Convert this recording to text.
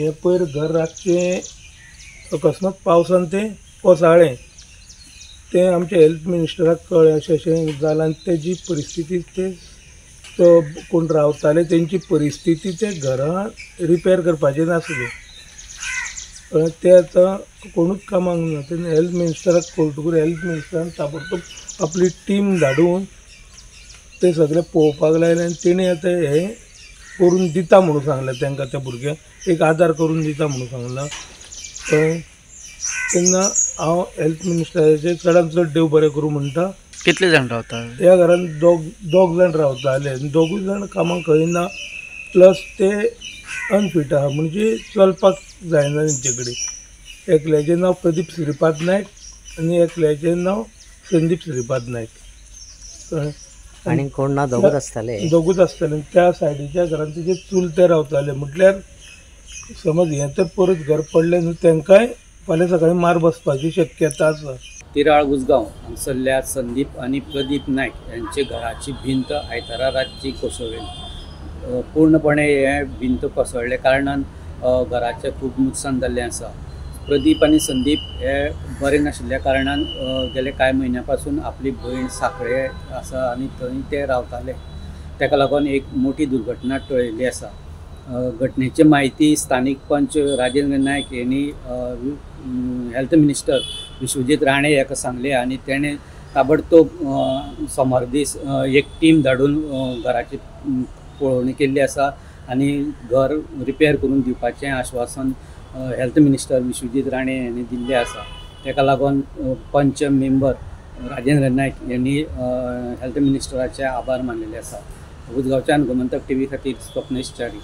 हें पयर घर रातचें अकस्मात पावसान तें कोसळ्ळें. तें आमच्या हेल्थ मिनिस्टराक कळ्ळें अशें अशें जालां आनी तेजी परिस्थिती ते तो कोण रावताले तेंची परिस्थिती ते घरां रिपेर करपाची नासली. कळ्ळें? ते आतां कोणूच कामाक ना. तेन्ना हेल्थ मिनिस्टराक कळटकूच हेल्थ मिनिस्टरान ताबडतोब आपली टीम धाडून ते सगळे पळोवपाक लायले आनी तेणी आतां हें करून दिता म्हणून सांगलें तांकां, त्या भुरग्यांक एक आदार करून दिता म्हणून सांगलां. कळ्ळें? तेन्ना हांव हेल्थ मिनिस्टराचें चडांत चड देव बरें करूं म्हणटा. कितले जाण रावता ह्या घरान? दोग जाण रावताले आनी दोगूय जाण कामाक खंय ना, प्लस ते अनफीट आहा, म्हणजे चलपाक जायना तेंचे कडेन. एकल्याचें नांव प्रदीप श्रीपाद नायक आनी एकल्याचें नांव संदीप श्रीपाद नायक. कळ्ळें? आनी कोण ना, दोगूच आसताले. दोगूच आसताले. त्या सायडीच्या घरान तेजे चुलते रावताले. म्हटल्यार समज हें तर परत घर पडलें न्हू, तांकांय फाल्यां सकाळीं मार बसपाची शक्यता आसा. तिराळ उसगांव हांगसरल्या संदीप आनी प्रदीप नायक यांचे घराची भिंत आयतारा रातची कोसळ्ळी. पूर्णपणे हे भिंत कोसळ्ळे कारणान घराचें खूब नुकसान जाल्लें आसा. प्रदीप आनी संदीप हे बरे नाशिल्ल्या कारणान गेले कांय म्हयन्या पासून आपली भयण सांखळे आसा आनी थंय ते रावताले. ताका लागून एक मोठी दुर्घटना टळिल्ली आसा. घटनेची म्हायती स्थानीक पंच राजेंद्र नायक यांनी हेल्थ मिनिस्टर विश्वजीत राणे हाका सांगलें आनी तेणें ताबडतोब सोमार दीस एक टीम धाडून घराची पळोवणी केल्ली आसा आनी घर रिपेर करून दिवपाचें आश्वासन हेल्थ मिनिस्टर विश्वजीत राणे यांनी दिल्लें आसा. ताका लागून पंच मेंबर राजेंद्र नायक यांनी हेल्थ मिनिस्टराचे आभार मानलेले आसा. उसगांवच्यान गोमंतक टीव्ही खातीर स्वप्नेश च्यारी.